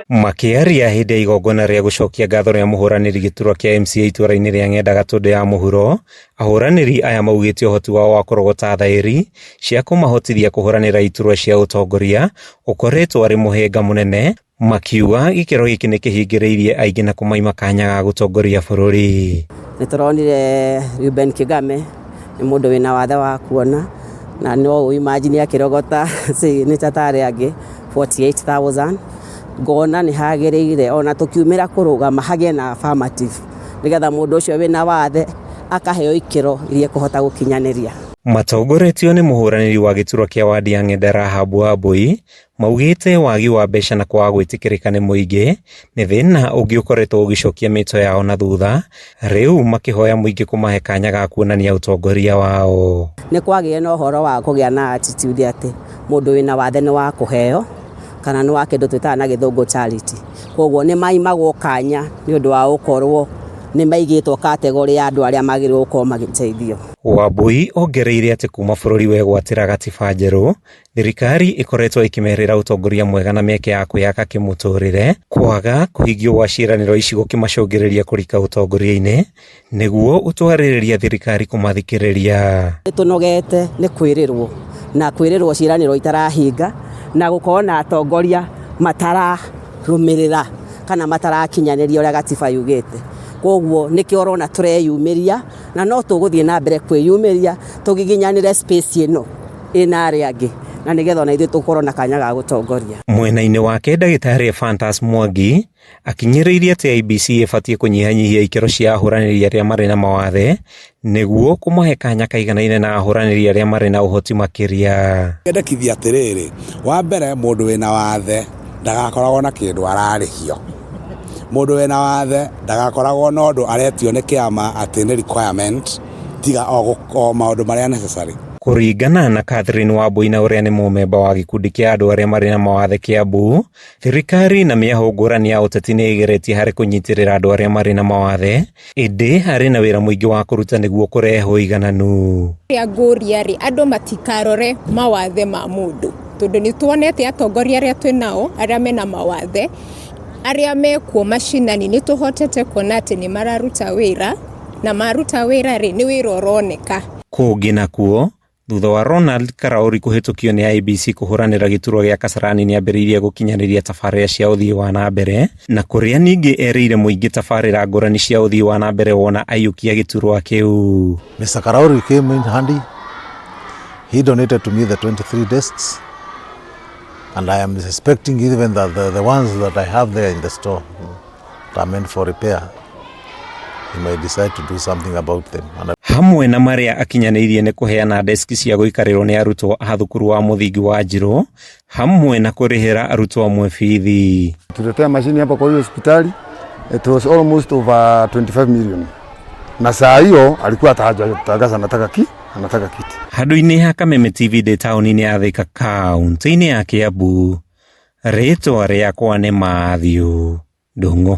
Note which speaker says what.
Speaker 1: Makĩaria hĩndĩ ya igongona rĩa gũcokia ngatho rĩa mũhũranĩri gĩturwa kĩa MCA itũra-inĩ rĩa Ng'enda Gatũndũ ya mũhuro, ahũranĩri aya maugĩte ũhoti wao wa kũrogota thaĩri cia kũmahotithia kũhũranĩra iturwa cia ũtongoria ũkoretwo arĩ mũhĩnga mũnene, makiuga gĩkĩro gĩkĩ nĩkĩhingĩrĩirie aingĩ na kũmaima kanya ga gũtongoria bũrũri.
Speaker 2: Nĩ tũronire Reuben Kigame nĩ mũndũ wĩna wathe wa kuona na no ũ imagine akĩrogota signature ta arĩa angĩ 48,000. Ngona nĩ hagĩrĩire ona tũkiumĩra kũrũgama hagĩe na affirmative nĩgetha mũndũ ũcio wĩna wathe akaheo ikĩro iria ekũhota gũkinyanĩria.
Speaker 1: Matongoretio nĩ mũhũranĩri wa gĩturwa kĩa wadi ya Ng'enda Rahabu Wambui, maugĩte wagi wa mbeca na kwaga gwĩtĩkĩrĩka nĩ mũingĩ nĩ thĩna ũngĩ ũkoretwo ũgĩcokia mĩto yao na thutha, rĩu makĩhoya mũingĩ kũmahe kanya ga kuonania ũtongoria wao.
Speaker 2: Nĩ kwagĩire na ũhoro wa kũgĩa na attitude atĩ mũndũ wĩna wathe nĩ wa kũheo kana nĩ wa kĩndũ twĩtaga na gĩthũngũ charity. Koguo nĩ maimagwo kanya nĩ ũndũ wa gũkorwo nĩ maigĩtwo category ya andũ arĩa magĩrĩirwo gũkorwo magĩteithio.
Speaker 1: Wambui ongereire atĩ kuma bũrũri wegwatĩra gatiba njerũ, thirikari ĩkoretwo ĩkĩmerĩra ũtongoria mwega na mĩeke ya kwĩyaka kĩmũtũrĩre, kwaga kũhingio gwa ciĩranĩro ici gũkĩmacũngĩrĩria kũrika ũtongoria-inĩ nĩguo gũtwarĩrĩria thirikari kũmathikĩrĩria.
Speaker 2: Nĩ tũnogete nĩ kwĩrĩrwo na kwĩrĩrwo ciĩranĩro itarahinga na gũkorwo na atongoria matararũmĩrĩra kana matarakinyanĩria ũrĩa gatiba yugĩte. Koguo nĩkĩo ũrona tũreyumĩria na no tũgũthiĩ na mbere kwĩyumĩria tũgiginyanĩre space ĩno ĩna arĩa angĩ na nĩgetha ona ithuĩ tũkorwo na kanya ga gũtongoria.
Speaker 1: Mwena-inĩ wake ndagĩtarĩ Ephantus Mwangi akinyĩrĩirie atĩ IEBC ĩbatiĩ kũnyihanyihia ikĩro cia ahũranĩri arĩa marĩ na mawathe nĩguo kũmahe kanya kaiganaine na ahũranĩri arĩa marĩ na ũhoti makĩria.
Speaker 3: Nyendekithia atĩrĩrĩ, wa mbere mũndũ wĩna wathe ndagakoragwo na kĩndũ ararĩhio. Mũndũ wĩna wathe ndagakoragwo na ũndũ aretio nĩ kĩama atĩ nĩ requirement tiga o maũndũ marĩa necessary.
Speaker 1: Kũringana na Catherine Wambui na ũrĩa nĩ mũmemba wa gĩkundi kĩa andũ arĩa marĩ na mawathe Kiambu, thirikari na mĩahũ ngũrani ya ũteti nĩ ĩgeretie harĩ kũnyitĩrĩra andũ arĩa marĩ na mawathe, ĩndĩ harĩ na wĩra mũingĩ wa kũruta nĩguo kũrehe ũigananu.
Speaker 4: Ũrĩa ngũria rĩ, andũ matikarore mawathe ma mũndũ tondũ nĩ tuonete atongoria arĩa twĩ nao arĩa mena mawathe arĩa mekuo macinani nĩ tũhotete kuona atĩ nĩ mararuta wĩra na maruta wĩra rĩ, nĩ wĩra ũroneka.
Speaker 1: Kũngĩ nakuo, thutha wa Ronald Karauri kũhĩtũkio nĩ IEBC kũhũranĩra gĩturwa gĩa Kasarani nĩambĩrĩirie gũkinyanĩria tabarĩra cia ũthii wa na mbere na kũrĩa ningĩ erĩire mũingĩ tabarĩra ngũrani cia ũthii wa na mbere wona aiyũkia gĩturwa kĩu.
Speaker 5: Mr. Karauri came in handy. He donated to me the 23 desks, and I am expecting even that the ones that I have there in the store that are meant for repair, he might decide to do something about them. And
Speaker 1: Hamwe na marĩa akinyanĩirie nĩ kũheana deski cia gũikarĩrwo nĩ arutwo a thukuru wa mũthingi wa Njirũ hamwe na kũrĩhĩra arutwo amwe bithi.
Speaker 6: Tuletea mashini hapa kwa hiyo hospitali, it was almost over 25 million, na saa hiyo alikuwa hajatangaza anataka kiti.
Speaker 1: Handũ-inĩ ha Kameme TV ndĩ taũni-inĩ ya Thika kaũntĩ-inĩ ya Kiambu, rĩtwa rĩakwa nĩ Matthew Ndung'u.